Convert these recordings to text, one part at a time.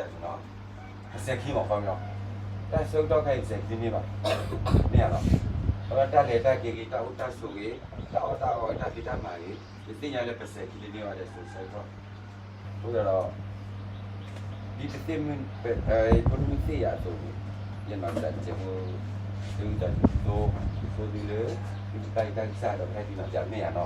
ပစဲးခံမး ခီမ့ၢ်လီၤ. တၢ်ဆၢကတီၢ်ခဲအံၤ ပစဲးခံတန့ၢ်ဘၣ်. မ့ၢ်ဧါလီၤ. အဝဲတၢ်လဲၤတၢ်က့ၤဂ့ၤ, တၢ်အိၣ်တၢ်ဆိးဂ့ၤ, တၢ်အီၣ်တၢ်အီဂ့ၤ, တၢ်ဖံးတၢ်မၤဂ့ၤ, ယသ့ၣ်ညါလၢပစဲးခံတန့ၢ်ဘၣ်ဒီး စိၤဆၢကတီၢ် အဃိဒီး ဒ်ပသ့ၣ်မုၢ် ဖိမုၣ်သ့ၣ်ယၤအသိးန့ၣ်, ယနီၢ်ကစၢ်တကဲးဖိ သုတၢ်ဒ်သိး သုသုလၢ သုတၢ်ဂ့ၢ်တၢ်ကစၢ်ဒီး ပဟဲဒ်နီၢ်ကစၢ်မ့ၢ်ယၤနီၤ.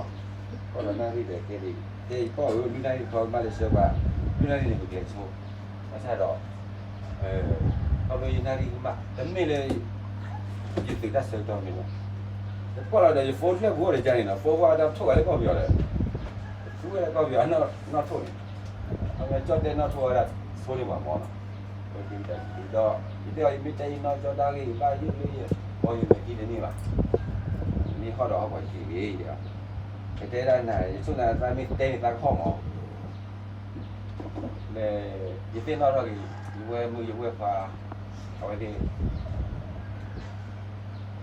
အဃိဒီးနၣ်ရံၣ်ဒီးကဲဒ် ကဲယပီၢ်ဧၢ မုၢ်နၣ်ရံၣ်တခီကမၣ်လၢဆၢပှၤ, မုၢ်နၣ်ရံၣ်န့ၣ် ပကလဲၤဆိ ဘၣ်ဆၣ်ဒီး ခီဖျိယနၣ်ရံၣ်ကမၣ် တမ့ၢ်လၢ ယသုးတၢ်ဆၢကတီၢ်မ့ၢ်ဘၣ်. ယကွၢ်လီၤဒီးယ phone ဖျၢၣ်ပူၤအိၣ်ဒီးယၤန့ၣ်နီၤ, phone ဝဲဒၣ်ထိၣ်ဂၤလၢကီၢ်ပယီၤဒီး သူဝဲဒၣ်ကီၢ်ပယီၤနီၣ်ထိၣ်န့ၣ်, အဝဲကၠီၣ်တဲၣ်နီၣ်ထိၣ်ဝဲဒၣ်ဆိန့ၢ်ပှၤမီၤနီၤ. ဒီးယမ့ၢ်တဲယနီၢ်ကစၢ်တၢ်ဂ့ၢ် ယဘၣ်ယုၢ်လၢယ ဘီယမဲာ်ထံတန့ၢ်ဘၣ်. မ့ၢ်ဟီၣ်ဒီးဟီၣ်ပှၤယံၤဂ့ၤဒီး ကတဲဒၣ်နၤ ယဆိၣ်နၤသးမ့ၢ်တဲန့ၣ်သးကဟီၣ်မီၤ ယသ့ၣ်နီၣ်ထီၣ်က့ၤ ယဝဲၢ်မုၣ်ယဝဲၢ်ခွါ အဝဲသ့ၣ်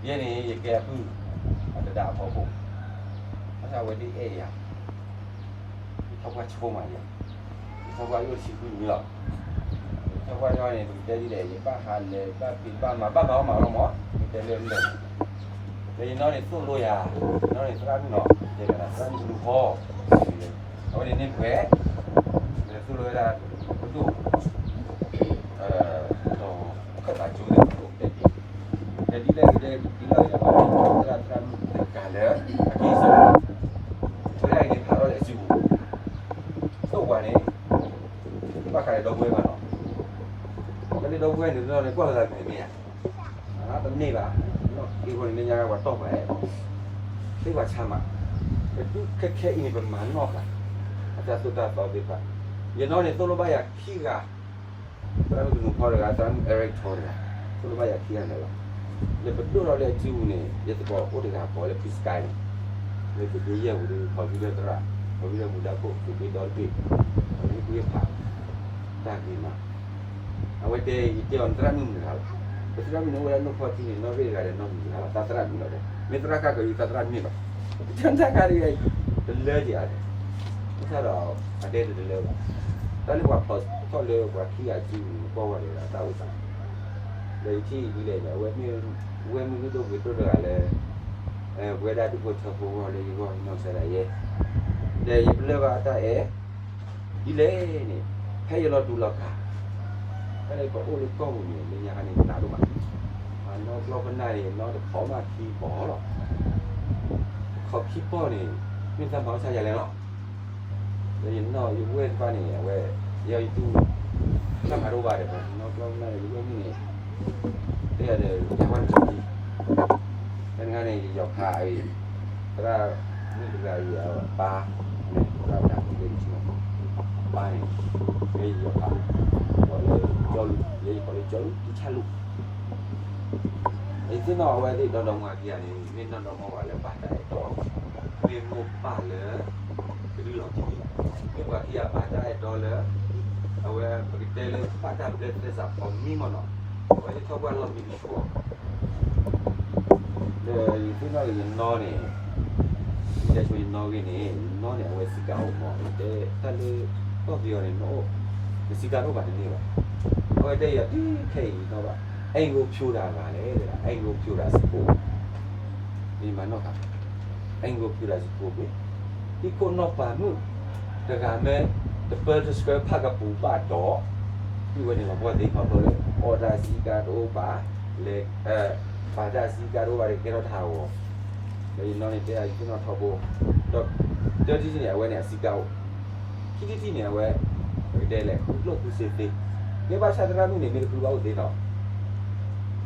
ယဲန့ၣ် ယကဲအပုၢ် အတဒါအဖီခိၣ်, ဘၣ်ဆၣ်အဝဲသ့ၣ်အဲၣ်ယၤ, ယထီၣ်ပှၢ်ဆိမးယၤ, ယထီၣ်ပှၢ်ယအိၣ်တဆံဃုနံၣ်လီၤ. ယထီၣ်ပှၢ်ယီန့ၣ် ပကတဲဒ်လဲၣ် ယဘၣ်ဟးလဲၤ ဘၣ်ဖံးဘၣ်မၤ ဘၣ်မၤအီၣ်မၤအီၣ်လီၤမး မ့ၢ်တဲလၢလဲၣ် ဒီးယနီၢ်န့ၣ်သိၣ်လိယၤ, ယနီၢ်န့ၣ်သရၣ်မုၣ်နီၤ တဲလၢသရၣ်မုၣ်ကလူၤဖီ, အဝဲန့ၣ်န့ၢ်ပှဲၤ, ဒီးသိၣ်လိဝဲဒၣ် ပဒိၣ် ဒီးခၢၣ်သးကၠိသ့ၣ်တဖၣ် တဲဒ်လဲၣ်ဂ့ၤ ဒ်လဲၣ်ဂ့ၤ သရၣ်သရၣ်မုၣ်တဂၤလၢ အကံၢ်အစီ ဝဲဒၣ်အံၤန့ၣ်ဖးထီၣ်လၢအစုပူၤ, သိၣ်ပှၤန့ၣ် ဘၣ်ဃးဒီးဒီပုၢ်ဝဲၢ်မးနီၤ, တၢ်လၢဒီပုၢ်ဝဲၢ်န့ၣ် နီၢ်န့ၣ်ကွၢ်လီၤသးမ့ၢ်မ့ၢ်ဧါ တမ့ၢ်ဘၣ်, နီၢ်က့ၤဃိန့ၣ် လၢညါပှၤတီၢ်ပှၤအဲၣ်, သ့ပှၤဆါမး, ပဒူၣ်ခဲခဲအံၤန့ၣ် ပမၤနီၣ်ဃာ် အတၢ်သိၣ်တၢ်သီသ့ၣ်တဖၣ်, ယနီၢ်န့ၣ်သိၣ်လိဘၣ်ယၤခံဂၤ, သရၣ်မုၣ်ကနူၤဖီတဂၤ သရၣ်မုၣ် Eric ထီတဂၤ, သိၣ်လိဘၣ်ယၤခံဂၤန့ၣ်လီၤ. လၢပဒိၣ်ထီၣ်လၢအစုပူၤန့ၣ် ယသကိးအိၣ်တဂၤကိးလၢ ဖုစကဲန့ၣ်, လၢပဒုးယဲၢ်ပူၤဒီး ခီဖံလၢသရၣ်, ခီဖံလၢမူဒါခိၣ် သူၣ်က့ဒီတဘ့ၣ်, ခီဖံကွံဖး တၢ်ဂ့ၤမး အဝဲတဲ ယတဲအီၤ နသရၣ်မုၣ်မတၤတဂၤလဲၣ်, ပသရၣ်မုၣ်န့ၣ်အိၣ်ဝဲဒၣ်နီၢ်ဖီထံန့ၣ် နီၢ်ရ့ၣ်တဂၤဒီးနီၢ်မုၣ်တဂၤလီၤ သးသရၣ်မုၣ်လီၤဒီး မ့ၢ်သရၣ်ခါကရံသးသရၣ်မ့ၢ်ဘၣ်, တၢ်တခါတဂၤအံၤ တလၢက့ၤဧါလဲၣ်, မ့ၢ်ဆၣ်ဒီး အတဲတတလၢဘၣ်, တၢ်လၢပှၤဖျိးထီၣ်လၢပှၤခံဂၤစုပူၤန့ၣ် ကွၢ်ဝဲဒီးအတၢ်အိၣ်သး, ဒီးယထံၣ်ဒ်လဲၣ်ဒီး အဝဲမ့ၢ် ဝဲၢ်မုၢ်နုာ်ဒိၣ်ပှ့ၤဒိၣ်တဂၤလၢ ပဝဲဒၣ်ဒူၣ်ဖိထၢဖိဂီၢ်လၢယဂီၢ်နီၢ်ကစၢ်ဒၣ်ယဲ, ဒီးယပလၢၢ်ဘၣ်အတၢ်အဲၣ် ဒ်လဲၣ်န့ၣ် ဖဲယလီၤတူာ်လီၤကာ် ဖဲလၢပအိၣ်လၢကီၢ်ပူၤန့ၣ် လၢညါခါန့ၣ် နးဒိၣ်မး, အနီၢ်ကျီၢ်ပနၢ်န့ၣ် နီၢ်တခီမးခံပီၢ်လီၤ, တခီခံပီၢ်န့ၣ် မ့ၢ်တၢ်မၤအီၣ်ဆါယၤလဲၣ်လီၤ, ဒီးယနီၢ်ယဝဲၢ်တဖၣ်န့ၣ် အဝဲ ယဲယတူၢ် တၢ်မၤတအိၣ်ဘၣ်ဒီး နီၢ်ကျီၢ်ပနၢ်န့ၣ် ယဝဲၢ်မုၣ်န့ၣ် တဲယၤဒီး ယၤဝဲတကံၢ် ဖဲန့ၣ်ခါန့ၣ် ယယီၤဖးအံၤ သရၣ်မုၣ်တဂၤအံၤ အပၢ် သရၣ်တၢ်ဖိလၢနဆ့ၣ်နီၤ အပၢ်န့ၣ် ဖဲယယီၤဖး ကိးလၢကၠီလူၤ ယဲယကိးလၢကၠီလူၤ တံဆၣ်လူၤ ယသ့ၣ်နီၣ်အဝဲသ့ၣ်ဒီဒီမါခံဂၤန့ၣ် မ့ၢ်နီၢ်ဒီမါဝၤလၢဘၣ်တၢ်အဲၣ်တီ မ့ၢ်မိၢ်ပၢ်လၢ ကဒုလီၤခံ မ့ၢ်ပှၤခံဂၤဘၣ်တၢ်အဲၣ်တီလၢ အဝဲပကတဲလၢဘၣ်တၢ်ဘျၢသဲစးဖီမံမ့ၢ်နီၤ အဝဲသ့ၣ်ထီၣ်ပှၢ်လီၢ်မံလံဃီ ဒီးယသ့ၣ်နီၣ်က့ၤယနီၢ်န့ၣ် ယတဲဆိယနီၢ်ဂ့ၢ်န့ၣ် ယနီၢ်န့ၣ် အဝဲစံးကါအိၣ်မး တဲတၢ်လၢ ကီၢ်ပယီၤန့ၣ် နအိၣ် နစံးကါတအိၣ်ဘၣ်တန့ၢ်ဘၣ်. အဝဲတဲယၤတုၤခဲအံၤနီၢ်ဘၣ် အဲၣ်ယိဖျိဒၣ်ဂၤလဲၣ် အဲၣ်ယိဖျိဒၣ်စ့ၢ်ကီး မ့ၢ်မၤနီၣ်ဃာ် အဲၣ်ယိဖျိဒၣ်စ့ၢ်ကီး ဟံၣ်ခိၣ်နီၢ်ပၤမုၣ် တဂၤမ့ၢ် တပၢတဆှၢဖးကပူၤဘၣ်ဒီး ဟံၣ်ဝဲန့ၣ်လီၤပှီၢ်သ့ခီဖျိလၢ အီၣ်တၢ်စံးကါတအိၣ်ဘၣ် လဲၤ ပာ်တၢ်စံးကါတအိၣ်ဘၣ်ဒီးကဲထီၣ်တၢ်ဟးဂီၤ ဒီးယနီၢ်န့ၣ်တဲအီၤယသ့ၣ်နီၣ်ထီဘိ ဒီး တၢတထံၣ်န့ၣ် အဝဲန့ၣ်အစံးကါအိၣ် ခံထံၣ်တထံၣ်န့ၣ် အဝဲ ပကတဲလဲၣ် ဃုကျိၣ်ဃုစ့သ့ မ့ၢ်ဘၣ်ဆၣ်သရၣ်မုၣ်န့ၣ် မ့ၢ်တဃုဘၣ်အိၣ်သ့နီၤ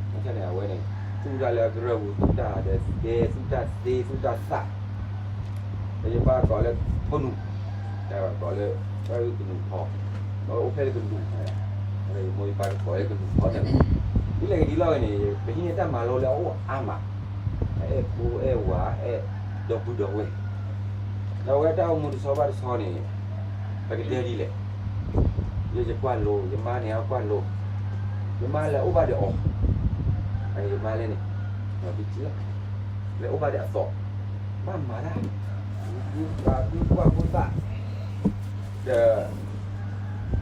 ဘၣ်ဆၣ်န့ၣ် အဝဲန့ၣ် သူၣ်တၢ်လၢအကရၢၢ်ပူၤ သူၣ်တၢ်ဒီးသဲ သူၣ်တၢ်သ့ သူၣ်တၢ်သၣ် ဒီးယပၢ်ကိးလၢဖိနူ တၢ်ကိးလၢ တၢ်ကနူၤဖီ ဒီးအိၣ်ဖဲလၢကနူၤ ဒီးယမိၢ်ယပၢ်တကိးလၢကနူၤဖီန့ၣ်လီၤ. ဒ်လဲၣ်ဂ့ၤဒ်လဲၣ်ဂ့ၤန့ၣ် ပဟံးန့ၢ်တၢ်မၤလိလၢအအိၣ်အါမး အဲၣ်ဖိအဲၣ်ဝၤ အဲၣ်ဒီပုၢ်ဒီဝဲၢ် ဒီးအဝဲတၢ်အိၣ်မူတဆီဘၣ်တဆီန့ၣ် ပကတဲဒ်လဲၣ် ယဲယကွၢ်လိ ယမါန့ၣ်အကွၢ်လိ ယမါလဲၤအိၣ်ဘၣ်ဒီးအီၤ ယမါလဲၣ်န့ၣ် လဲၤအိၣ်ဘၣ်ဒီးအသီ ဘၣ်မၤတၢ် ပှၤဒုးကွၢ်ဖိသၣ် ဒီး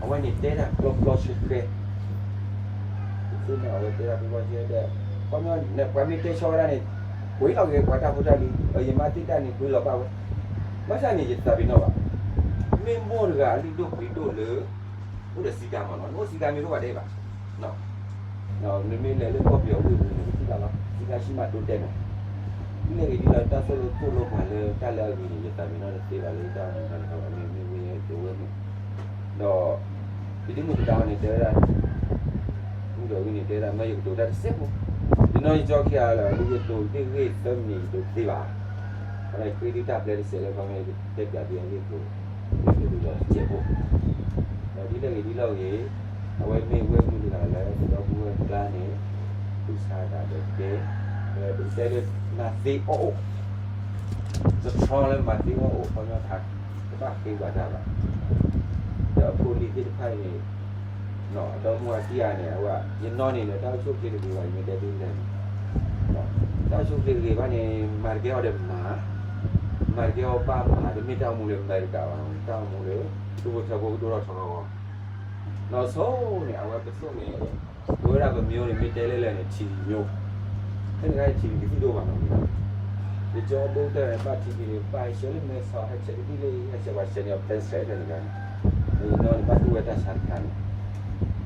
အဝဲန့ၣ်တဲတၢ်ပျီပျီဆှဲဆှဲ, သ့ၣ်န့ၣ်အဝဲတဲတၢ်ပျီပျီဆှဲဆှဲဒီး ခီပညီန့ၣ် ပှၤမ့ၢ်တဲဆီဝဲဒၣ်န့ၣ် ကွံာ်လီၤက့ၤပှၤတၢ်ဖိတၢ်လံၤ, ယမါသ့ၣ်တၢ်န့ၣ် ကွံာ်လီၤဘၣ်ဝဲ, ဘၣ်ဆၣ်န့ၣ် ယသးပ့ၤနီၣ်ဘၣ်, မ့ၢ်မိၢ်တဂၤအလုၢ်ဒိၣ်ပှ့ၤဒိၣ်လၢ အိၣ်ဒီးစံးကၤမးနီၤ, နအိၣ်စံးကၤမ့ၢ်တအိၣ်ဘၣ်တဲဘၣ် နမ့ၢ်လဲၤလၢကီၢ်ပယီၤဝ့ၢ်ပူၤန့ၣ် နကထံၣ်ဘၣ်လီၤ, စံးကၤဆံးမးဒိတဲမး, ဒ်လဲၣ်ဂ့ၤဒ်လဲၣ် တၢ်သိၣ်လိသ့ၣ်လိပှၤလၢတၢ်လၢအဂ့ၤန့ၣ် ယသးပ့ၤနီၣ်တသ့ဘၣ်လၢတၢ်မူတၢ်န့ၣ် မ့ၢ်မ့ၢ်ဝဲယဲတဝဲန့ၣ်, ဒီး ယဒ်မုၢ်ကဒါအီၤန့ၣ် တဲဝဲဒၣ် မုၢ်ဒီးဝံၤန့ၣ် တဲဝဲဒၣ် မ့ၢ်ယကတိၤတၢ်တစဲးဖိ, ယနီၢ်ယကၠီခံဂၤလၢ လၢယတိၤတ့ၢ်ဂ့ၢ်သၢမံးနံး ယတိၤတသ့ဘၣ်, အဃိန့ၣ် ဃ့ဒုတၢ်ပျဲတစဲးလၢ ခီမ့ၢ်တဲပၠးဒ်အဂ့ၢ်အကျိၤ လၢယတိၤဒီးတစဲးဖိ ဒီးဒ်လဲၣ်ဂ့ၤဒ်လဲၣ်ဂ့ၤ, အဝဲမ့ၢ်ဝဲၢ်မုၢ်တဂၤလၢ ပဒီပုၢ်ဝဲၢ်ကျါန့ၣ် သူၣ်ဆါသးဒီးတဲ, ပကတဲလၢ မၤသ့အီၣ်အိၣ်, တထီလၢမၤသ့အီၣ်အိၣ် ခီပညီတဟါ တဘၣ်ဃ့ပှၤတၢ်ဘၣ်, ဒီးအဖိအလံၤသ့ၣ်တဖၣ်အံၤန့ၣ် အဒီမါဝၤခံဂၤန့ၣ် အဝဲ ယနီၢ်န့ၣ်ဒီး တၢ်အိၣ်ဆူၣ်အိၣ်ချ့တဂ့ၤဘၣ် ယမ့ၢ်တဲဒ်လဲၣ်န့ၣ်, တၢ်အိၣ်ဆူၣ်အိၣ်ချ့တဂ့ၤဘၣ်န့ၣ် မၤတကဲအီၤဒီးမၤ, မၤတကဲအီၤဘၣ်မၤ တမ့ၢ်တၢ်အိၣ်မူလၢအမဲရကၤဘၣ်, တၢ်အိၣ်မူလၢ ဒူဖိထၢဖိကဒိၣ်ထီၣ်ထီထီၣ်ဂီၢ်, ဒီးဆိန့ၣ် အဝဲပသိၣ်န့ၣ် ပဝဲဒၣ်ပမ့ၢ်အိၣ်န့ၣ် မ့ၢ်တဲလၢလၢာ်န့ၣ် ထံၣ်မ့ၢ်, ဖဲန့ၣ်ခါန့ၣ် ထံၣ်ကသံၣ်ဒိၣ်မးနီၤ, ယကၠီဒိၣ်ကတၢၢ်န့ၣ် ဘၣ်ထံၣ်န့ၣ် ဘၣ်ဟဲဆှၢလၢမဲဆီး ဟဲဆှၢကသံၣ်လၢ ဟဲဆှၢပှၤဆှၢန့ၣ် အီၤ ပျဲစဲး ဖဲန့ၣ်ခါန့ၣ်, ယနီၢ်န့ၣ် ဘၣ်တူၢ်ဝဲတၢ်ဆါတခါန့ၣ်,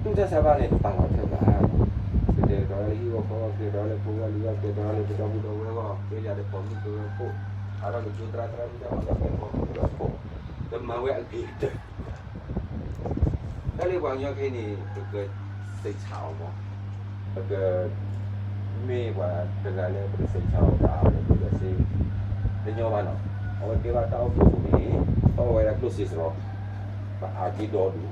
တူၢ်တၢ်ဆါဘၣ်န့ၣ် တပာ်လီၤထၢဘၣ်, ကတဲာ်ကတီၤလၢဟံၣ်ဂီၢ်ဃီဂီၢ် ကတဲာ်ကတီၤလၢဖိဂီၢ်လံၤဂီၢ် ကတဲာ်ကတီၤလၢပဒီပုၢ်ဒီဝဲၢ်ဂီၢ် ကဲယၤဒီးပိာ်မုၣ်ကရၢခိၣ်, အါထီၣ်ကကၠိသရၣ်သရၣ်မုၣ်တၢ်မၤလၢပိာ်မုၣ်ကရၢခိၣ်, ကမၤဝဲအဂ့ၤကတၢၢ် တၢ်လၢပှၤကညီခဲအံၤန့ၣ် ပကစံးဆးအီၤမး, ပက မ့ၢ်ပှၤတဂၤလၢပကစံးဆးအီၤဘၣ်လၢပကစ့ တညီဘၣ်နီၤ, အဝဲကဲဘၣ်တၢ်အိၣ်ဖှိၣ်ပူၤန့ၣ် အီၣ်ဝဲဒၣ်ကျိၣ်စ့စရီ, ပအါက့ဒီ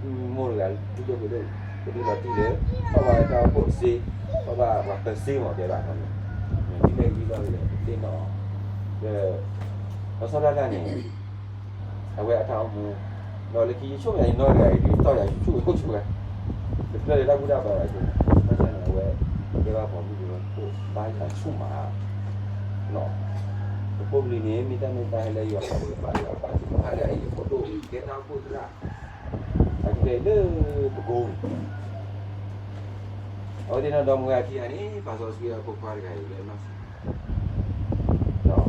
ဒူၣ် မိၢ်တဂၤ ဒိၣ်ဒိၣ်ပှ့ၤဒိၣ် ပဒုးလီၤတံၢ်လၢ အီၣ်ဘၣ်ဝဲတၢ်အိၣ်ဖှိၣ်စ့, အီၣ်ဘၣ်ပှၤပၢၤစ့မး တဲဘၣ်ခီန့ၣ်, ဒ်လဲၣ်ဂ့ၤဒ်လဲၣ်ဂ့ၤ ပသ့ၣ်နီၣ်အီၤ, ဒီး လီၤဆီဒၣ်တၢ်န့ၣ် အဝဲအတၢ်အိၣ်မူ, ဒီးလၢခံယဆိကမိၣ်ယၤ ယနီၢ်တဂၤအံၤ ဒ်တီၢ်ယၤယဆိၣ်ဝဲအိၣ်ဆိၣ်ဝဲ, တဖျၢၣ်လၢတၢ်ဘူၣ်တၢ်ဘါဘၣ်ဆိ, ဘၣ်ဆၣ်န့ၣ် အဝဲ ကဲဘၣ်ပိာ်မုၣ်ကရၢခိၣ် ဘါယွၤဆူၣ်မး, ပဖိပလံၤန့ၣ် မ့ၢ်တၢ်မ့ၢ်တၢ်ဟဲလၢယွၤအပၢ်ယွၤအပၢ် ကဲတၢ်အိၣ်ဖှိၣ်သရၣ်, အကဲလၢပကိးန့ၣ် အဝဲသ့ၣ်နီၢ်ဒီမါဝၤခံဂၤန့ၣ် ပာ်စီဆှံအဖိခွါတဂၤအံၤလၢနီၢ်စံး, ဒီး အဝဲ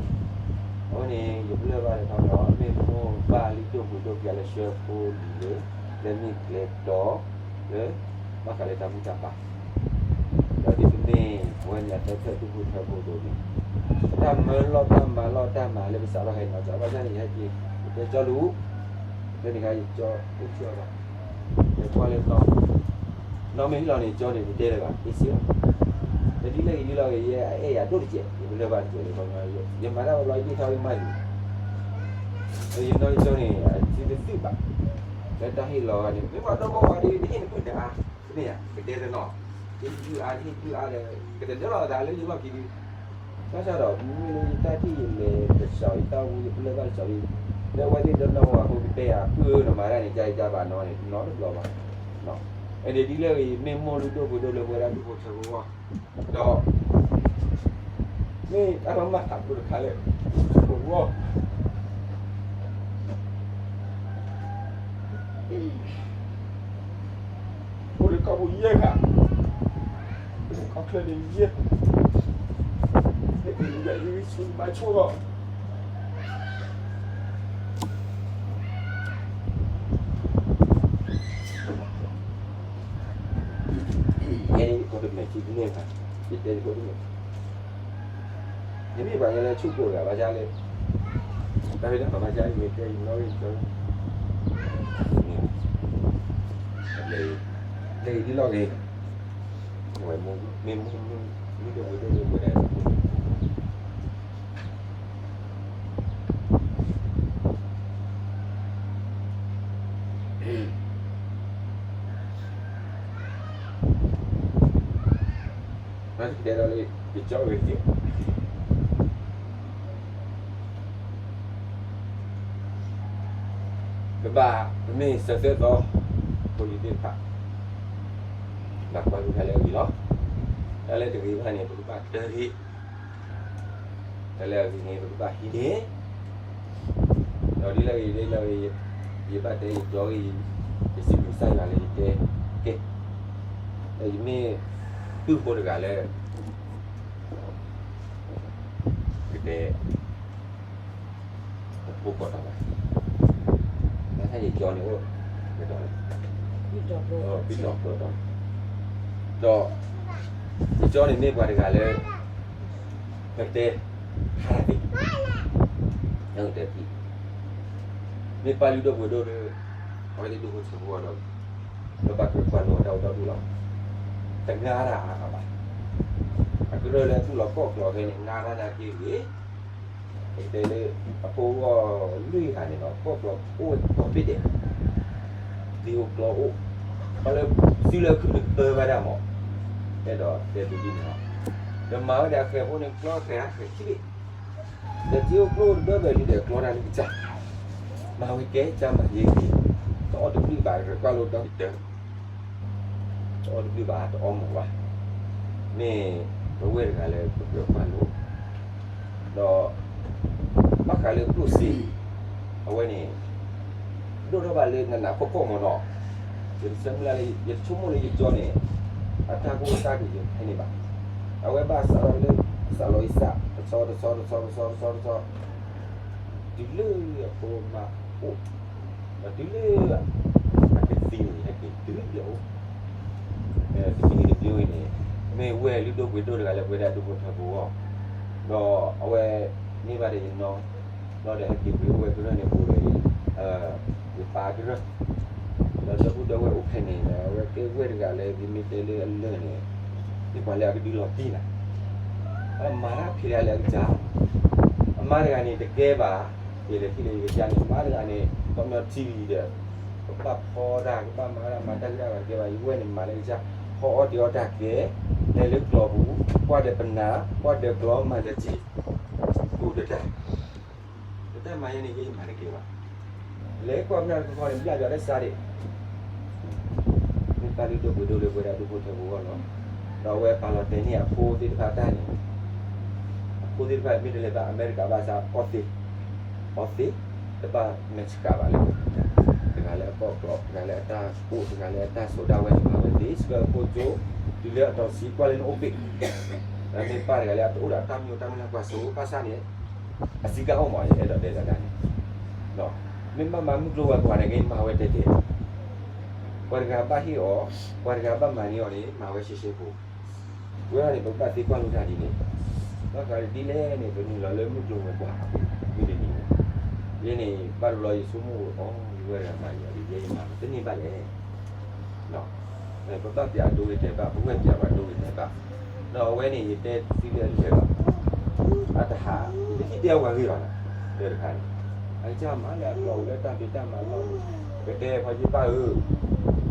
န့ၣ် ယပလၢၢ်ဘၣ်လၢခီဒီး မ့ၢ်မိၢ်ပၢ်လုၢ်ဒိၣ်ပှ့ၤဒိၣ်ခံဂၤလၢဆှၢဖိလံၤလၢ လၢမ့ၢ်ကျဲတီ လၢ ဘၣ်ဃးလၢတၢ်ဘူၣ်တၢ်ဘါ, ဒီးဒ်ပမ့ၢ်အဝဲန့ၣ် အသၢဖျၢၣ်ဒူၣ်ဖိထၢဖိအသိးန့ၣ် တၢ်မၢလီၢ်တၢ်မၤလီၢ်တၢ်မၤလၢပစးထီၣ်ဟဲနီၤ ဘၣ်ဆၣ်န့ၣ် ယဟဲက့ၤ ယတဲကၠီလူၤ ဖဲန့ၣ်ခါ ယကၠီအိၣ်ဆူၣ်အီၤဘၣ်, ယကွၢ်လၢ နီၢ်မ့ၢ်ဟ့ၣ်လီၤန့ၣ် ကၠီန့ၣ် တတဲလၢၤဘၣ် အ့ၣ်စ့လီၤ, ဒီးဒ်လဲၣ်ဂ့ၤဒ်လဲၣ်ဂ့ၤ ယဲအအဲၣ်ယၤဒိၣ်တစဲး ယပလၢၢ်ဘၣ်တစဲးလၢခီ, ယမၤတၢ်ဘျီဘျီ ယဒ့ၣ်ထီၣ်ယမါယၤ ဒီးယနီၢ်ယကၠီန့ၣ် အစုတသုးဘၣ်, လၢတၢ်ဟ့ၣ်လီၤန့ၣ် မ့ၢ်ပှၤဒီမါဝၤဒ် တဟ့ၣ်နပုၢ်တအါ, မ့ၢ်ဧါ ကတဲတနီၤ, ယဒုးအါ တဟ့ၣ်ဒုးအါဒီး ကတနၢၤလီၤသးလၢယလီၢ်ခံဒုး, ဘၣ်ဆၣ်ဒီး မ့မ့ၢ်လၢယတၢ်ထံၣ်ယလဲၤတစှၤ ယတၢ်အိၣ်မူယပလၢၢ်ဘၣ်တစှၤလံ, လၢအဝဲသ့ၣ်ဒီနီၢ်ဝၤအဃိ ကတဲယၤကုၢ်နမၤတၢ်န့ၣ် ကယကဘၣ်နီၢ်န့ၣ် နီတဘျီဘၣ်, အဒိဒ်လဲၣ်ဂ့ၤ မ့ၢ်မိၢ်လုၢ်ဒိၣ်ပှ့ၤဒိၣ်လၢပဝဲဒၣ်ဒူၣ်ဖိထၢဖိအဂီၢ်, ဒီး မ့ၢ်တၢ်ကမၣ်တၢ်ဖိတခါလၢ ပဝဲ အိၣ်လၢကီၢ်ပူၤယဲၢ်ဂၤ, အိၣ်လၢကီၢ်ချၢန့ၣ်ယဲၢ်, လၢကလံၤယၤအံၤ ဆူဘါဆိၣ်လီၤ, ယဲန့ၣ် ယကိးတမဲာ်ထံတန့ၢ်ဘၣ်, ယတဲယကိးတမဲာ် ယမ့ၢ်ပှၤကညီလၢဆူၣ်ကိးတဂၤဘၣ်ဆၣ်လၢ တၢ်ဖံးတၢ်မၤဘၣ်ဆၣ် ယမ့ၢ်တဲယနီၣ်ဂံၢ်ကၠီ လၢ လၢယဒ်လီၢ်ဂ့ၤ အဝဲမ့ၢ်မုၢ်ဒိၣ်မုၢ်ဒိၣ်လၢပဝဲဒၣ် ဘၣ်တကတဲဒီးလၢ ယကၠီဂ့ၤက့ၤ ပဘၣ် ပမ့ၢ်စၢၤသၢသီ ဖိယုၢ်သ့ၣ်တဖၣ် ဘၣ်ကွၢ်ဟုၣ်တၢ်လၢအဂ့ၤလီၤ. တၢ်လၢတဂ့ၤဘၣ်န့ၣ် ပကဘၣ်တၢတဂ့ၤ, တၢ်လၢအဂ့ၤန့ၣ် ပကဘၣ်ဟံးန့ၢ်, ဒီးဒ်လဲၣ်ဂ့ၤဒ်လဲၣ်ဂ့ၤ ယဘၣ်တဲယကၠီဂ့ၢ်, ယစံးဘျုးကစၢ်ယွၤလၢယတဲကဲ, ဒီးယမ့ၢ်ပုၢ်ဖိတဂၤလၢ ကတဲ တဖိကီၢ်တၢ်ဘၣ်, ဘၣ်ဆၣ်ယကၠီန့ၣ်အိၣ် ကတီၤလံ, ဘံၣ်တီၤကျိတီၤ, ဒီး ယကၠီန့ၣ်မ့ၢ်ပှၤတဂၤလၢ ပတဲ ဟးတၢ်သ့, နကတဲဖံ, မ့ၢ်ပၢ်လုၢ်ဒိၣ်ပှ့ၤဒိၣ်လၢ အဝဲသ့ၣ်ဒိၣ်ဖိထၢဖိအီၤဒီး ဒီးဘၣ်ကြၢးကွၢ်လိအတၢ်အိၣ်တၢ်ဒူၣ်လီၤ, တငါတၢ်အါအါဘၣ်, အကရၢၢ်လၢသူၣ်လီၤကီၢ်ကျီၤဖဲန့ၣ် ငါတၢ်နာ်က့ဂ့ၤ, ပကတဲလၢ အဖိအဂီၢ်လွံၢ်ဂၤန့ၣ်ဒီး ကီၢ်ကျီၤအိၣ်ဝဲကီၢ်ဘ့ၣ်ဒဲး, သ့အိၣ်ကျီအိၣ်, ဘၣ်လၢစုလၢအခုၣ်န့ၣ်ကပၢဘၣ်ဒၣ်မး, အဲၣ်ဒိးတဲသုဒ်န့ၣ်လီၤ, ဒီးမၤဝဲဒၣ်အဃဲၤဖိန့ၣ် ကျီဃဲၤအါဃဲၤခံဘ့ၣ် ဒီးစ့အိၣ်ကျိအိၣ်တဘၢဘၢလံဒီးကျီတၢ်လၢကစၢ်, မၤဝဲကဲကစၢ်မၤယ့ၢ်ဂ့ၤ, တအီၣ်တဘျုးဘၣ် ကြၢးကွၢ်လိဒီကတၢၢ်, တအီၣ်တဘျုးဘၣ် တအီမူၤဘၣ်, မ့ၢ်ပဝဲတဂၤလၢပကြၢးကွၢ်လိ, ဒီး ဘၣ်ဃးလၢကျိၣ်စ့ အဝဲန့ၣ် ဒိၣ်ထီၣ်ဘၣ်လၢနးနးဖှီၣ်ဖှီၣ်မ့ၢ်နီၤ, ယတဆိကမိၣ်လၢ ယတဆိကမိၣ်လၢယကၠီန့ၣ် အတၢ်ကအိၣ်တၢ်ကယၢၤဖဲန့ၣ်ဘၣ်, အဝဲဘၣ်စးထီၣ်လၢ စးလီၤအံၤစး တဆီတဆီတဆီတဆီတဆီတဆီ တုၤလၢအဖိမါအိၣ်, ဒီးတုၤလၢ အကသံန့ၣ် ဟဲက့ၤတုၤလၢအအိၣ်, တမံၤတမံၤန့ၣ် မ့ၢ်ဝဲၢ်လုၢ်ဒိၣ်ပှ့ၤဒိၣ်တဂၤလၢပဝဲဒၣ်ဒူဖိထၢဖိအဂီၢ်, ဒီးအဝဲန့ၢ်ဘၣ်ဒီးယနီၢ်, ဒီးဟဲက့ၤပှ့ၤအိၣ်ဝဲကရၢၢ်န့ၣ် ပူၤဒီး ယပၢ်ကရၢၢ်, ဒီးဒီပုၢ်ဒီဝဲၢ်အိၣ်ဖဲန့ၣ်ဒီး အဝဲကဲဝဲၢ်တဂၤလၢ ပမ့ၢ်တဲလၢအလၢၢ်န့ၣ် မ့ၢ်ပှၤလၢအကဒုးလီၤတံၢ်နၤ, အမၤတၢ်ဖံးတၢ်လၢအကစၢ်, အမါတဂၤန့ၣ်တကဲဘၣ်, ယလဲၤထံၣ်လၢယကစၢ်န့ၣ် အမါတဂၤန့ၣ် ခီပညီထံၣ်လံဒီး ကဘၣ်ဖီတၢ် ကဘၣ်မၤတၢ်မၤတၢ်ဂ့ၢ်တၢ်ဘၣ်တကဲဘၣ်, ယဝဲၢ်န့ၣ်မၤလၢကစၢ်, ဖီအီၣ်တ့ၤအီၣ်တၢ်ကဲ, လဲၤလၢကျီပူၤ, ကွၢ်ဒီးပနၢ်, ကွၢ်ဒီးကျီမၤလၢထံ, ကူၣ်ဒီးတၢ် တၢ်မၤယဲန့ၣ် ယဲယမၤတကဲဘၣ်. လဲၤကွၢ်ပနၢ်တခီခီန့ၣ် ဘျၣ်ယွၤလၢစးဒံး, မ့ၢ်ပၢ်လုၢ်ဒိၣ်ပှ့ၤဒိၣ်လၢပဝဲဒၣ်ဒူဖိထၢဖိအဂီၢ်လီၤ. ဒီးအဝဲပာ်လီၤတဲာ်န့ၢ်အဖိသ့ၣ်တဖၣ်တၢ်န့ၣ်, အဖိသ့ၣ်တဖၣ်မ့ၢ်တလဲၤဘၣ်အမဲရကၤဘၣ်ဆၣ် အီသံး, အီသံး, တဘၣ်မဲာ်ဆှးဘၣ်လၢ, တဂၤလၢအကီၢ်ကျီး, တဂၤလၢအတၢ်ကိၣ်, တဂၤလၢအတၢ်စိာ်ဒၣ်ဝဲန့ၣ် မၤဝဲသ့, ဆှၢအဖိကၠိ, တုၤလၢအတီၤဆံကွၢ်လၢနအိၣ်ဘ့ၣ်, ဒီးမ့ၢ်ပၢ်တဂၤလၢအတအိၣ်ဒီးတၢ်မံၤတၢ်မုၢ်လၢကွၢ်စိဘၣ်ဆၣ်န့ၣ်, အစံးကအိၣ်မး ယအဲၣ်ဒိးတဲဒၣ်န့ၣ်, မ့ၢ်ဘၣ်မၤမုၢ်ကျိၤဝဲၤကွာ်န့ၣ် ကမၤဝဲတဲတဲ, ပှၤတဂၤဘၣ်ဟ့ၣ်အီၤ, ပှၤတဂၤဘၣ်မၤန့ၢ်အီၤန့ၣ် မၤဝဲရှဲရှဲဖိ, ဝဲဒၣ်န့ၣ် ပကဘၣ်သ့ကွၢ်လိတၢ်ဒ်န့ၣ်, ဘၣ်ဃးဒ်လဲၣ်န့ၣ် ပနုာ်လီၤလၢမုၢ်ကျိၤဝဲၤကွာ်, မုၢ်တနံၤန့ၣ်, ယဲန့ၣ် ဘၣ်တဘျီယဆိကမိၣ်အီၤ ယဝဲဒၣ်မၤယၤဒ်လဲၣ် ယမၤတန့ၢ်ဘၣ်လဲၣ် ပဘၣ်ပျးဒိဂ့ၤတဲာ်ဘၣ်, ပဝဲၢ်ပျးပှၤဒိဂ့ၤတဲာ်ဘၣ်, ဒီးအဝဲန့ၣ် ယတဲသံလၢအလၢာ်လီၤ, အတဟး, ယတထံၣ်တဲအဝဲဂ့ၤဘၣ်နီၤ, တၢ်တခါန့ၣ်, အကစၢ်မၤလၢအကျိၤလၢတၢ်ဖံးတၢ်မၤလီၢ်န့ၣ်, ကတဲဖီယဘၣ်ဧၢ,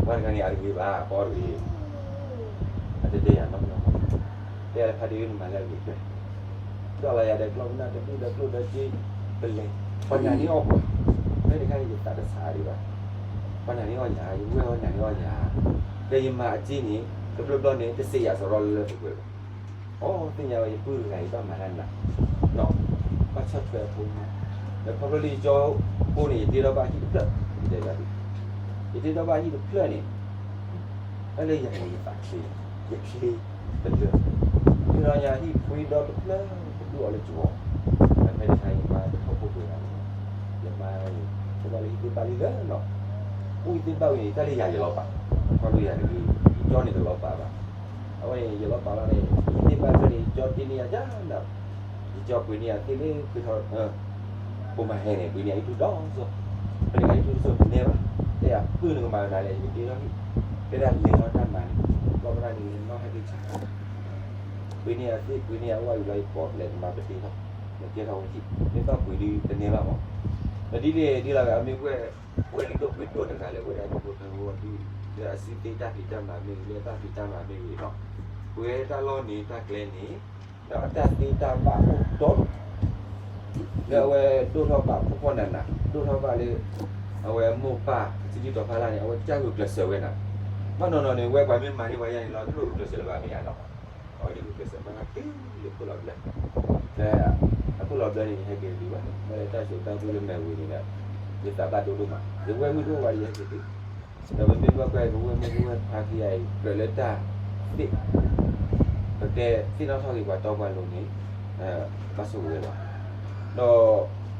ပှၤတဂၤန့ၣ် အတဂ့ၤဘၣ် ပအီၣ်တဂ့ၤ, အတတဲယၤနီတဘျီ, တဲလၢဖါတံၢ်ဧၢ နမၤလၢအဂ့ၤကျဲ ဒီးလၢယၤဒီးကျီၢ်ပနၢ်တဒူၣ်ဒီးကျိၣ်ဒီးစ့, ပလဲၤ, ပှၤနာ်န့ၢ်အီၣ်ပှၤ, ဖဲတခါန့ၣ် ယသးတဆါဒံးဘၣ်, ပှၤနာ်န့ၢ်အီၣ်ယၤ, ယဝဲၢ်အီၣ်နာ်န့ၢ်အီၣ်ယၤ, ဒီးယမၤအစ့န့ၣ် တဘျီဘျီန့ၣ် တစ့ယၤစရီလၢလၢပှဲၤပှဲၤဘၣ်, အိ သ့ၣ်ညါဝဲယပုၢ်တဂၤအံၤဘၣ်မၤတၢ်နး, ဘၣ်ဆီၣ်ထွဲအဖိမါ, ဒီးခီဖျိလၢယကၠီဖိန့ၣ် ယတ့ထီၣ်ဘၣ်ဟံၣ်တဖျၢၣ်, ယတဲဘၣ်ဒ်, ယတ့ထီၣ်ဘၣ်ဟံၣ်တဖျၢၣ်န့ၣ် တၢ်လၢယၤန့ၣ်ယသးချ့, ယချ့တလၢ, မုၢ်လီၤညါဟံၣ်ဖှံဒီတဖျၢၣ် ပဒူၣ်အီၤလၢကဝီၤ, ဒီးဖဲတခါယမါတထီၣ်ဖိပှဲၤဂၤန့ၣ်, ယမါန့ၣ် ကဘၣ်လၢဟံၣ်သ့ၣ်ဘၣ်လံလၢနီၤ, အိၣ်ဟံၣ်သ့ၣ်ဘၣ်ဝံၤန့ၣ် တၢ်လၢယၤယလီၤပာ်, ခီဖျိယၤတဂ့ၤ, ယကၠီန့ၣ်တလီၤပာ်ဘၣ်, အဝဲန့ၣ် ယလီၤပာ်လီၤန့ၣ် ဟံၣ်သ့ၣ်ဘၣ်ဖျၢၣ်န့ၣ် ယကၠီတ့န့ၢ်ယၤယၤနၤ ယကၠီပှ့ၤန့ၢ်ယၤသ့ၣ်လၢ ပှ့ၤထီၣ်, ပိာ်မၤဟဲန့ၣ် ပှ့ၤန့ၢ်ယၤအံၣ်ထူၣ်ဒီးစိ, ဖဲန့ၣ်ယအံၣ်ထူၣ်ဒီးစိတနဲၣ်ဘၣ်, တဲယၤပုၢ်နကမၤနၤလဲၣ် ယကတ့ထီၣ်ဟံၣ်, တဲဒၣ်လဲၤထီၣ်တၢ်မၤန့ၣ်, ဘျီပဒၣ်န့ၣ် ယနီၢ်ဟဲက့ၤဆါ, ပှ့ၤန့ၢ်ယၤသ့ၣ် ပှ့ၤန့ၢ်ယၤအိၣ်ဝဲယူၤလီၤယကိးလဲၤကမၤပတ့ထီၣ်, ယကဲထီၣ်ဝဲဟံၣ်, မ့ၢ်ဘၣ်ပှ့ၤဒ်တနဲၣ်ဘၣ်မး, ဒီးဒ်လဲၣ်ဒ်လီၤဂာ် မ့ၢ်ဝဲ ဝဲဒၣ်ဒိၣ်ပှ့ၤဒိၣ်တဂၤလၢ ဝဲဒၣ်ဒိၣ်ပှ့ၤဒိၣ်ဒုး, လၢအစုသ့တၢ်ဖံးတၢ်မၤမ့ၢ်ဂ့ၤ, လၢတၢ်ဖံးတၢ်မၤမ့ၢ်ဂ့ၤဒီး, ပဝဲတၢ်လီၢ်န့ၣ် တၢ်ကျဲန့ၣ်, ဒီးအတၢ်သ့တၢ်ဘၣ်အိၣ်တီ, လၢအဝဲဒိၣ်ထီၣ်ဘၣ်ဖှီၣ်ဖှီၣ်နးနး, ဒိၣ်ထီၣ်ဘၣ်လၢ အဝဲမိၢ်ပၢ် စုဒုၣ်တီၤဖါလၢ်န့ၣ် အဝဲကစၢ်ဂုာ်ကျဲးစၢးဝဲနၤ, ဘၣ်နီၢ်နီၢ်န့ၣ် ဝဲပှၤမ့ၢ်မၤန့ၢ်ပှၤယါန့ၣ်လီၤ တလိၣ်ဂုာ်ကျဲးစၢးလၢၤဘၣ်မ့ၢ်ဧါနီၤ, အဝဲန့ၣ်ဂုာ်ကျဲးစၢးမၤတၢ်တုၤလၢခိၣ်လီၤဘျၢ, လၢအခိၣ်လီၤဘျၢန့ၣ် ယဟဲက့ၤတဒုးဘၣ်, မ့ၢ်လၢတၢ်စိတၢ်ကမီၤလၢမဲာ်ဝံၤန့ၣ်ဒီး, ယသးဘၣ်ဒိဒိၣ်မး, ယဝဲၢ်မုၣ်တအိၣ်ဘၣ်ဒီးယဟဲက့ၤသု, ဒီးပမ့ၢ်ဘၣ်ကွၢ် ပဝဲၢ်မုၣ်ပဝဲၢ်ခွါခံဂၤအံၤ ကြၢးလၢတၢ်သ့ၣ်, ပကတဲသ့ၣ်နီၣ်ထီၣ်က့ၤပှၤတီပှၤလိၤန့ၣ် ဘၣ်ဆိၣ်ဂ့ၤ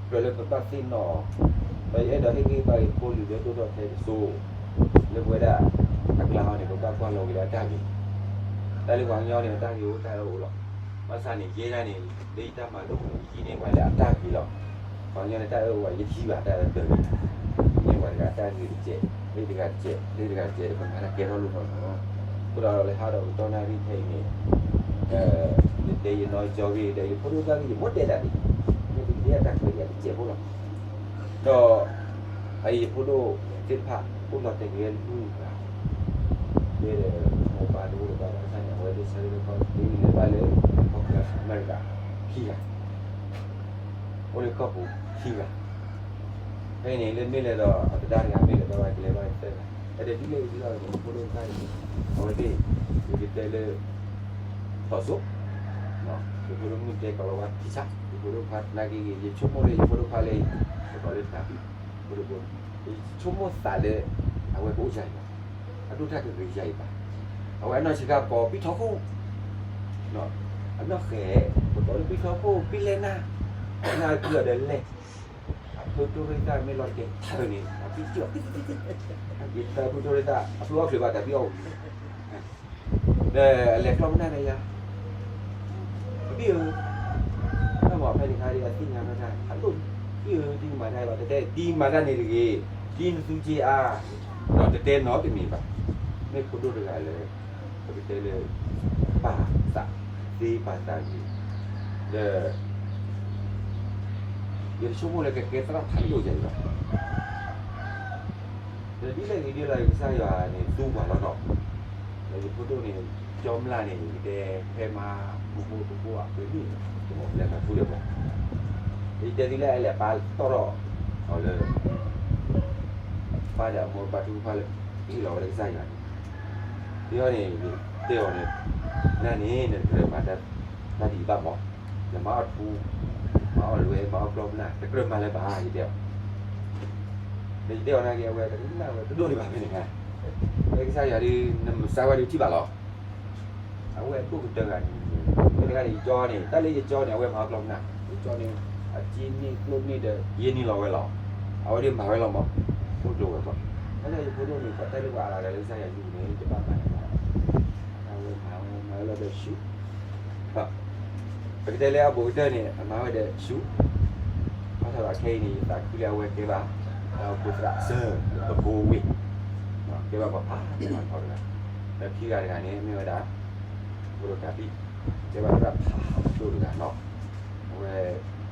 ဝဲလီၤ. ဒီးကြၢးလၢပဘၣ်သ့ၣ်နီၣ်အီၤ, ဒီးယအဲၣ်ဒိးဟ့ၣ်ဂံၢ်ဘၣ်က့ၤဖိလံၤလၢဒိၣ်ထီၣ်ထဲတစိၤ, လၢပဝဲဒၣ်အကျါဟီန့ၣ် ပဘၣ်ကွၢ်လီၤက့ၤလၢအတၢ်ဂ့ၤ, တၢ်လၢပှၤကညီန့ၣ် အတၢ်ဂ့ၤအိၣ်တၢ်အၢအိၣ်လီၤ. ဘၣ်ဆၣ်န့ၣ် ယဲဒၣ်န့ၣ် လၢယတၢ်မၤလိန့ၣ် ယဟံးန့ၢ်ပှၤလၢအတၢ်ဂ့ၤလီၤ. ပှၤကညီန့ၣ် တၢ်အၢအိၣ်ဝဲ ယတဟံးဘၣ် တၢ်အၢတဂ့ၤ, မ့ၢ်ပှၤတဂၤအတၢ်ဂ့ၤတစဲး, လၢတဂၤတစဲး, လၢတဂၤတစဲး ပမၤတၢ်ကဲထီၣ်လိၣ်ထီၣ်လီၤ. အဃိဒီးလၢဟးဒီးကတီၢ်နၣ်ရံၣ်ခဲအံၤန့ၣ် ယတဲယနီၢ်ကၠီဂ့ၢ်ဒီး ယဖိဒိၣ်တၢ်ဂ့ၢ် ယမိၢ်တဲဒၣ်ဒ်, မ့ၢ်တက့ၢ် အတၢ်ခွဲးတၢ်ယာ်တစဲးဖိလီၤ. ဒီး အအံၤယဖိဒိၣ်သ့ၣ်တဖၣ် အိၣ်လီၤတဲာ်က့ၤဝဲလွံၢ်ဂၤ, လၢမိၢ်ပၢ်တအိၣ်ဒီးဘၣ်ဘၣ်ဆၣ်န့ၣ် အဝဲသ့ၣ်ဆၢလၢကီၢ် သ့လဲၤဘၣ်လၢ ကီၢ်ချၢအမဲရကၤ ခံဂၤ, အိၣ်လၢကီၢ်ပူၤခံဂၤ, ဖဲအံၤန့ၣ် လၢမ့ၢ်လဲၤဒီးအသဒါတဂၤ မ့ၢ်လဲၤဒီးဝဲကလဲၤဘၣ်သၢဂၤ, တၢ်ဒ်လဲၣ်ဒ်လဲၣ်န့ၣ် ယဖိဒိၣ်တၢ်အံၤန့ၣ် အဝဲသ့ၣ် ယကတဲလၢ ထီၣ်စိ ယဖိဒိၣ်မုၣ်တဲကီးလီၤဝဲထံဆး, ယဖိဒိၣ်ခွါနာ်က့ဂ့ၤ, ယဆိကမိၣ်လၢယဖိဒိၣ်ခွါလၢ ယကိးလၢတၢ်ဘံၣ်, ယဆိကမိၣ်သးလၢ အဝဲကအိၣ်ယၤအံၤဘၣ်, အဒိၣ်တၢ်ကဂ့ၤယၤအံၤဘၣ်, အဝဲအနီၢ်ဆံးခါကိးပံၣ်ထီခိၣ်, အနီၢ်ဃဲၤ ပကိးလၢပံၣ်ထီခိၣ် ပံၣ်လဲၢ်နၢ်, နၢ်ကုၢ်အီၤဒီးလဲၢ်, အဖုတိၢ်ရ့ၣ်သၣ်မ့ၢ်လီၤတကဲထၢန့ၣ် အပံၣ်စံၣ်အီၤ, အဖုတိၢ်ရ့ၣ်သၣ် အဖုအီၣ်ချုးဘၣ်တၢ်ပံၣ်အီၣ်ဝံၤ ဒီးအလဲၤကျီပနၢ်ဒီးယၤ, ပံၣ်ဧၢ, တၢ်မၤဖဲန့ၣ်ခါဒီး အသ့ၣ်ညါဘၣ်တၢ်ဖးဒိၣ်, ပံၣ်ဧၢ ဒ်နမၤတၢ်ဘၣ် တတဲ ဒ်နမၤတၢ်န့ၣ်တဂ့ၤ, ဒ်နသူက့အါ, ဒီးတတဲနီတမံၤဘၣ်, မ့ၢ်ဖိဒိၣ်တဂၤလၢ ပကတဲလၢ ပာ်သးသ့ပာ်သးဂ့ၤ, ဒီး ယတဆိကမိၣ်လၢကကဲသရၣ်ဖးဒိၣ်ယၤအံၤဘၣ် ဒီးဒ်လဲၣ်ဂ့ၤဒ်လဲၣ်ဂ့ၤ ကစၢ်ယွၤန့ၣ် သူပှၤလီၤနီၤ, ဒီးယဖိဒိၣ်န့ၣ် ကၠီမျၢ်န့ၣ် ယကတဲဖဲမါ မူဖိတဘိအပှဲၤနံၣ်, တမီၢ်ပလဲၤမၤထူလၢၤပှၤ, ယတဲသုလၢအလဲၤပာ်တီၢ်ထီၣ်အီၤလၢ ပၢ်ဒီးအမိၢ်ပၢ်ထုကဖၣ်လၢ ဟ့ၣ်လီၤဝဲလၢကစၢ်ယွၤန့ၣ်, ယဲန့ၣ် ယတဲအီၤန့ၣ် နန့ၣ် နကြၢးမၤတၢ်ဒ်အံၤဘၣ်မး, နမၤအီၣ်ထူ, မၤအီၣ်လွဲ မၤအီၣ်ကျီပနၢ် တကြၢးမၤလၢၤဘၣ် ယတဲအီၤ ဒီးယတဲအီၤနာ်က့ အဝဲတနၢ်ဝဲတဒိၣ်ဒံးဘၣ်ဖဲန့ၣ်, လၢကစၢ်ယွၤဒုး နမၤစၢၤဝဲဒုးထံၣ်ဘၣ်လီၤ, အဝဲဒိၣ်ကတၢၢ်ဂၤန့ၣ်, မ့ၢ်တဂၤန့ၣ် ယကၠီန့ၣ် တၢ်လၢယကၠီန့ၣ် အဝဲမၤအီၣ်ကျီပနၢ်, ယကၠီန့ၣ် အစ့န့ၢ်ကျိၣ်န့ၢ်ဒီး ယဲန့ၢ်လီၤဝဲလီၤ, အဝဲဒုးမၤဝဲလီၤမး, အိၣ်ကျိၤဝဲၤကွာ်, တၢ်လၢယဖိဒိၣ်န့ၣ် ပှၤတဲလၢပှၤအါဂၤလၢကစၢ်ယွၤယုၢ်န့ၣ် တဘၣ်မၤန့ၣ်ဘၣ်, အဝဲမၤဝဲမၤဝဲလီၤဒီးဆူ ပကတဲလၢအဘူးကတၢၢ်န့ၣ် အမၤဝဲဒီးဆူ, ဘၣ်ဆၣ်ဒီးခဲအံၤန့ၣ် ယသးခုလၢအဝဲကဲဘၣ် တၢ်အိၣ်ဖှိၣ်သရၣ်စၢၤ ပကိဝ့ၢ်, ကဲဘၣ်ပှၤဖးထီတဂၤ, ဒီးခံဂၤတဂၤန့ၣ် မ့ၢ်ဝဲဒၣ် ဖိဒိၣ်တၢ်ဘံၣ်, ကဲဘၣ်သရၣ်ဖးဒိၣ်တဂၤနီၤ, အဝဲ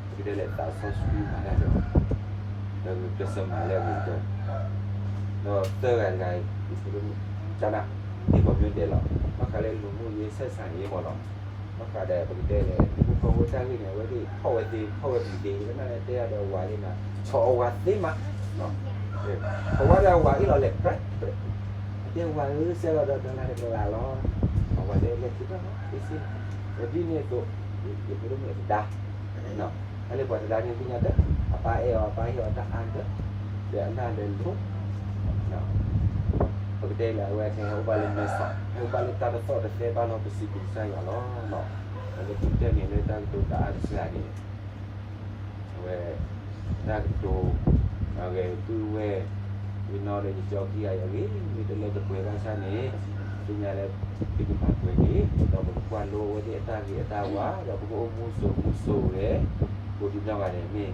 ပကတဲလဲၣ်သးစီဆှံမၤတၢ်ဒီး ဒီးကစၢ်မၤလၢအဂ့ၤကတၢၢ်, ဒီးသၢဂၤတဂၤအံၤ ဖိဒိၣ်မုၣ် ကနၣ် ဟ့ၣ်ပှၤမ့ၢ်ဒဲးလီၤ, ဘၣ်ဃးလၢလူၤမုၢ်ယ့ဆဲးဆါန့ၣ်မ့ၢ်လီၤ, ဘၣ်ဃးဒီးပကတဲလဲၣ် မူခိၣ်ဖိတၢ်ဂ့ၢ်န့ၣ် အဝဲသ့ၣ်ထီၣ်ဝဲသ့ ထီၣ်ဝဲပျံၤသ့ ကနၣ်လၢတဲအီၤဒီးဝၤလံနီၤ ဆီၣ်အဝၤသ့မး, ပဝဲဒၣ်ဝၤအ့ၣ်လီၤလဲၣ် ပြဲးပြဲး, အတဲဝၤဧၢ စဲလီၤဒီးဒီးနၤတကလးလီၤ, အဝၤတဲလဲၤသုတၢ်လီၤ သ့စ့, ဒီးဒ်န့ၣ်အသိး ယဖိဒိၣ်မုၣ်အသဒါ တၢ်လၢပှၤသဒါန့ၣ်သ့ၣ်ညါတၢ်, အပၢ်အဲၣ်အီၤ အပၢ်ဟ့ၣ်အီၤတၢ်အါကတၢၢ်, ဒီးအနၢ်ဒီးလိၤ, ပကတဲလၢအဝဲဟဲအိၣ်ဘၣ်လၢမဲာ်ဆှး ဟဲအိၣ်ဘၣ်လၢတၢ်တသီၣ်တသဲဘၣ်လီၤ ပစံးဘျုးကစၢ်ယွၤလီၤ. ဒီးလၢခံကတၢၢ်န့ၣ် လၢတၢ်ကတိၤတအါတစှၤန့ၣ် အဝဲ တၢ်ကတိၤ အဂဲၤပုၢ်ဝဲၢ် ယနီၢ်ဒီးယကၠီခံဂၤအံၤအဂ့ၤ မ့ၢ်တလၢတပှဲၤဘၣ်ဆၣ်န့ၣ် သ့ၣ်ညါလၢ သုကမၤပှဲၤက့ၤ ဒီးပကကွၢ်လိအဝဲသ့ၣ်အတၢ်ဂ့ၤအတၢ်ဝါ ဒီးပကအိၣ်မူစိၤမူစိၤဝဲ ကိးဒံနီၢ်ဂၤဒဲးန့ၣ်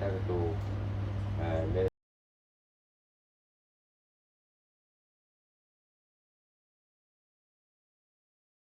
တၢ်ကတိၤ လၢ